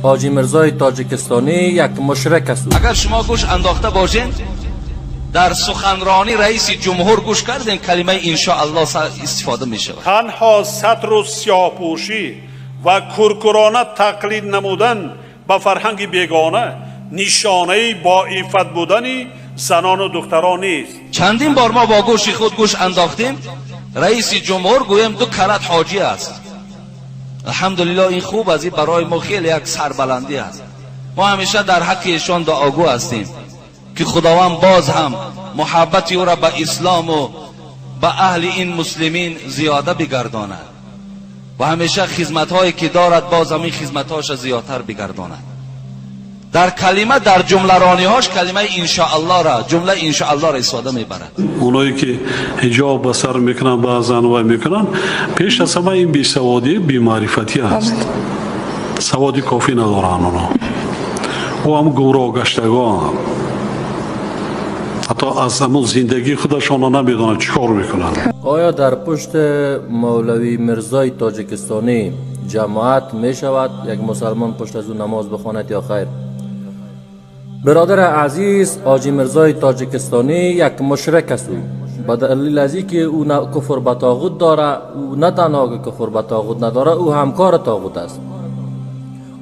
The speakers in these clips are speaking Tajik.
Ҳоҷӣ Мирзои тоҷикистонӣ як мушрик аст. Агар шумо гӯш андохта бошед, дар суханронии раиси ҷумҳур гӯш кардем, калимаи иншоаллоҳ истифода мешавад. Танҳо сатру сиёҳпӯшӣ ва куркурона тақлид намудан ба фарҳанги бегона нишонаи боиффат будани занону духтарон нест. Чандин бор мо бо гӯши худ гӯш андохтем, раиси ҷумҳур гӯем ду карат ҳоҷӣ аст. Алҳамдулиллоҳ, ин хуб аст, ин барои мо хеле як сарбаландӣ аст. Мо ҳамеша дар ҳаққи эшон дуогӯ ҳастем, ки Худованд боз ҳам муҳаббати ӯро ба ислому ба аҳли ин муслимин зиёда бигардонад ва ҳамеша хизматҳое ки дорад, боз ҳам ин хизматҳоша зиёдтар бигардонад. Дар калима, дар ҷумларониҳош калимаи иншоаллоҳро, ҷумла иншоаллоҳро истифода мебарад. Оное ки ҳиҷоб ба сар мекунанд, баъзан вай мекунанд, пеш аз ҳама ин бесаводӣ, бемаърифатӣ аст. Саводи кофӣ надоранд онҳо. Ӯ ҳам гумроҳ гаштагон, ҳатто аз ҳамун зиндагии худашонро намедонанд, чӣ кор мекунанд. Оё дар пушти мавлавӣ Мирзои тоҷикистонӣ ҷамоат мешавад, як мусалмон пушт аз ӯ намоз бихонад ё хайр? Бародари азиз, ҳоҷӣ Мирзои тоҷикистонӣ як мушрик аст. Ӯ ба далил аз ки ӯ куфр ба тоғут дора, ӯ на танҳо ки куфр ба тоғут надора, ӯ ҳамкори тоғут аст.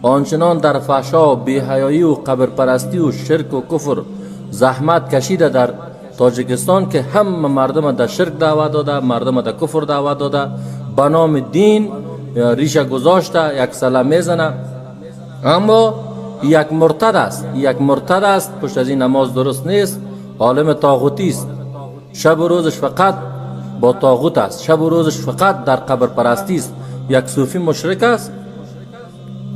Ончунон дар фаҳшо, беҳаёию қабрпарастию ширку куфр заҳмат кашида дар Тоҷикистон, ки ҳама мардума дар ширк даъват дода, мардума дар куфр даъват дода, ба номи дин риша гузошта, як сала мезана, аммо як муртад аст, як муртад аст. Пушт аз ин намоз дуруст нест. Олими тоғутист, шабу рӯзаш фақат бо тоғут аст, шабу рӯзаш фақат дар қабрпарастист, як сӯфӣ мушрик аст.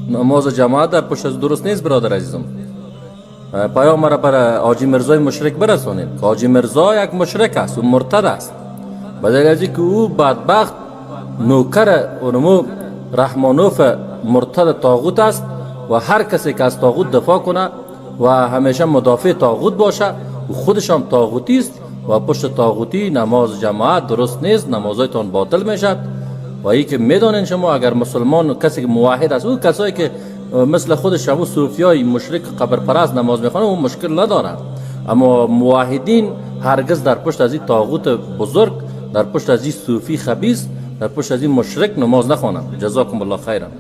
Намози ҷамоат дар пушт аз дуруст нест. Бародар азизам, паём мара бар ҳоҷӣ Мирзои мушрик бирасонед, ки ҳоҷӣ Мирзо як мушрик аст, ӯ муртад аст. Ба далели аз ки ӯ бадбахт нӯкар онму Раҳмонов муртад тоғут аст ва ҳар касе ки аз тоғут дифоъ кунад ва ҳамеша мудофеъ тоғут боша, ӯ худашам тоғутист ва пушти тоғутӣ намози ҷамоат дуруст нест, намозҳоятон ботил мешавад. Ва ин ки медонед шумо, агар мусулмон, касе ки муваҳид аст, ӯ касое ки мисли худаш ҳамун сӯфиёи мушрик қабрпараст намоз мехонад, ӯ мушкил надорад, аммо муваҳидин ҳаргиз дар пушт аз ин тоғути бузург, дар пушт аз ин сӯфи хабис, дар пушт аз ин мушрик намоз нахонанд. Ҷазокум аллоҳ хайран.